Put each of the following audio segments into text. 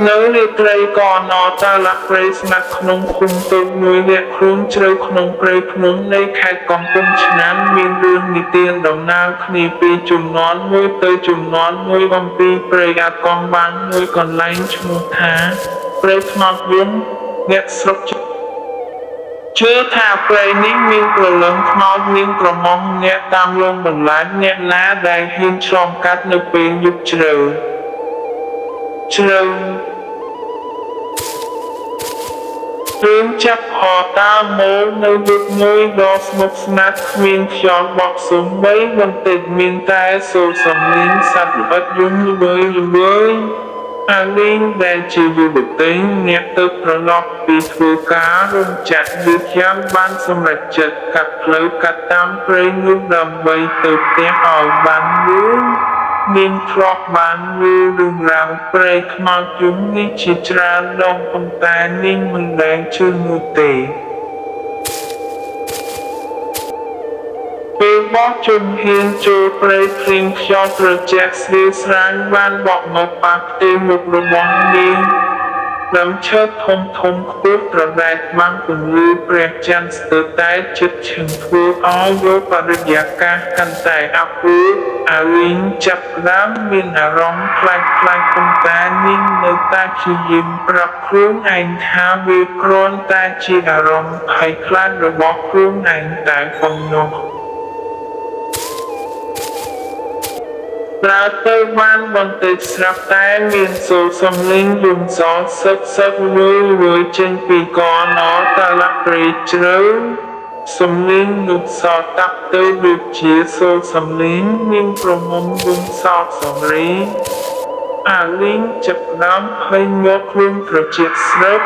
នៅរាត្រីក៏ណតាលព្រៃស្ងាត់ក្នុងភូមិតូចមួយលាក់ខ្លួនជ្រៅក្នុងព្រៃភ្នំនៃខេត្តកំពង់ឆ្នាំងមានរឿងនិទានដំណាលគ្នាពីជំនាន់មួយទៅជំនាន់មួយអំពីព្រៃអាកំបាំងមួយកន្លែងឈ្មោះថាព្រៃខ្មោចយំអ្នកស្រុកជឿថាព្រៃនេះមានព្រលឹងខ្មោចនាងក្រមុំអ្នកតាមលងបន្លាចអ្នកណាដែលហ៊ានឆ្លងកាត់នៅពេលយប់ជ្រៅជ្រៅរឿងចាប់ហតាមូលនៅយប់មួយដ៏ស្មុគស្ងាត់គ្មានខ្យល់បក់សូម្បីបន្តិចមានតែសូរសំឡេងសត្វល្អិតយំល្វើយល្វើយអាលីងដែលជាយុវតីអ្នកទៅប្រឡប់ពីធ្វើការរោងចក្រយឺតយ៉ាវបានសម្រេចចិត្តកាត់ផ្លូវកាត់តាមព្រៃនោះដើម្បីទៅផ្ទះឲ្យបានលឿននាងធ្លាប់បានឮរឿងរ៉ាវព្រៃខ្មោចយំនេះជាច្រើនដងប៉ុន្តែនាងមិនដែលជឿនោះទេពេលបោះជំហានចូលព្រៃភ្លាមខ្យល់ត្រជាក់ស្រាលស្រាងបានបក់មកប៉ះផ្ទៃមុខរបស់នាងដើមឈើធំធំខ្ពស់ត្រដែតបាំងពន្លឺព្រះច័ន្ទស្ទើរតែជិតឈឹងធ្វើឲ្យយកបរិយាកាសកាន់តែអាប់អួរអាលីងចាប់ផ្ដើមមានអារម្មណ៍ខ្លាចៗប៉ុន្តែនាងនៅតែព្យាយាមប្រាប់ខ្លួនឯងថាវាគ្រាន់តែជាអារម្មណ៍ភ័យខ្លាចរបស់ខ្លួនឯងតែប៉ុណ្ណោះដើរទៅបានបន្តិចស្រាប់តែមានសូរសំឡេងយំសោកសឹកសឹកល្វើយល្វើយចេញពីកណតាលព្រៃជ្រៅសំឡេងនោះសោតាប់ទៅដូចជាសូរសំឡេងនាងក្រមុំយំសោកសង្រេងអាលីងចាប់ផ្ដើមភ័យងាប់ខ្លួនត្រជាក់ស្រិប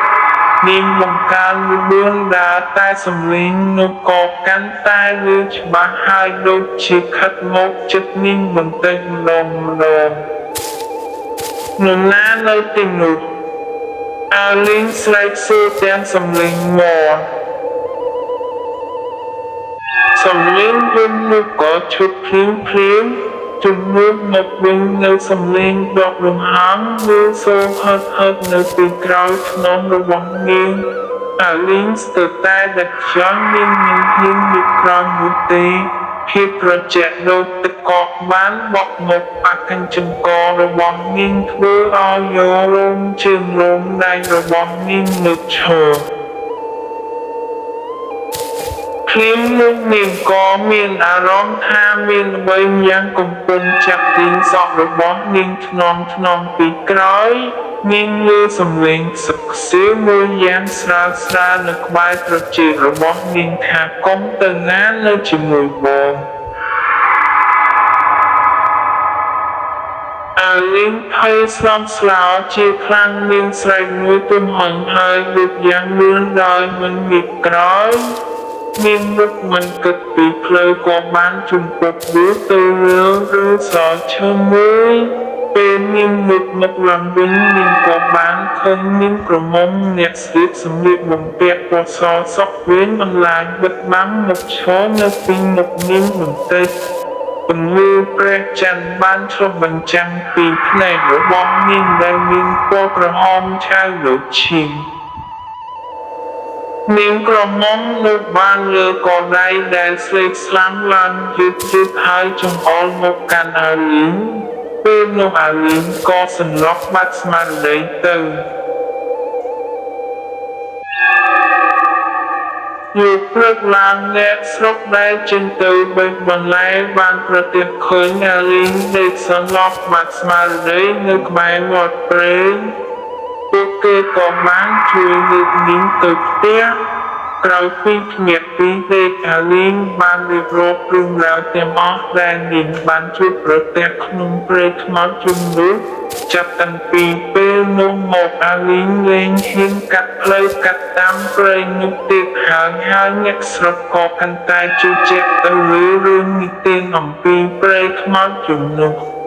នាងបង្កើនល្បឿនដើរតែសំឡេងនោះក៏កាន់តែឮច្បាស់ហើយដូចជាខិតមកជិតនាងបន្តិចម្ដងម្ដងនរណានៅទីនោះអាលីងស្រែកសួរទាំងសំឡេងងរសំឡេងយំនោះក៏ឈប់ភ្លាមភ្លាមជំនួសមកវិញនៅសំឡេងដករំហើមឬសូរហឹតហឹតនៅពីក្រោយខ្នងរបស់នាងអាលីងស្ទើរតែដាច់ខ្យល់នាងមិនហ៊ានលើកក្រោយនោះទេភាពត្រជាក់ដូចទឹកកកបានបក់មកប៉ះកញ្ចឹងករបស់នាងធ្វើឲ្យយករោមជើងរោមដៃរបស់នាងងើបឈរភ្លាមនោះនាងក៏មានអារម្មណ៍ថាមានអ្វីម្យ៉ាងកំពុងចាប់ទាញសក់របស់នាងថ្នមថ្នមពីក្រោយនាងឮសំឡេងខ្សឹកខ្សៀវមួយយ៉ាងស្រាលស្រាលនៅក្បែរត្រចៀករបស់នាងថាកុំទៅណានៅជាមួយបងអាលីងភ័យស្លន់ស្លោជាខ្លាំងនាងស្រែកមួយទំហឹងហើយលូតយ៉ាងលឿនដោយមិនងាកក្រោយនាងនឹកមិនគិតពីផ្លូវក៏បានជំពប់ដួលទៅលើឬសឈើមួយពេលនាងនឹកមកឡើងវិញនាងក៏បានឃើញនាងក្រមុំអ្នកស្លៀកសម្លៀកបំពាក់ពណ៌សសក់វែងបន្លាចបិទបាំងមុខឈរនៅពីមុខនាងបន្តិចពន្លឺព្រះច័ន្ទបានឆ្លុះបញ្ចាំងពីភ្នែករបស់នាងដែលមានពណ៌ក្រហមឆៅដូចឈាមនាងក្រមុំនោះបានលើកដៃដែលស្លេកស្លាំងឡើងយឺតយឺតហើយចង្អុលមកកាន់អាលីងពេលនោះអាលីងក៏សន្លប់បាត់ស្មារតីទៅយប់ព្រឹកឡើងអ្នកស្រុកដែលចេញទៅបេះបន្លែបានប្រទះឃើញអាលីងដេកសន្លប់បាត់ស្មារតីនៅក្បែរមាត់ព្រែកពួកគេក៏បានជួយលើកនាងទៅផ្ទះក្រោយពីភ្ញាក់ពីដេកអាលីងបានរៀបរាប់រឿងរ៉ាវទាំងអស់ដែលនាងបានជួបប្រទះក្នុងព្រៃខ្មោចជុំនោះចាប់តាំងពីពេលនោះមកអាលីងលែងហ៊ានកាត់ផ្លូវកាត់តាមព្រៃនោះទៀតហើយហើយអ្នកស្រុកក៏កាន់តែជឿជាក់ទៅលើរឿងនិទានអំពីព្រៃខ្មោចជុំនោះ។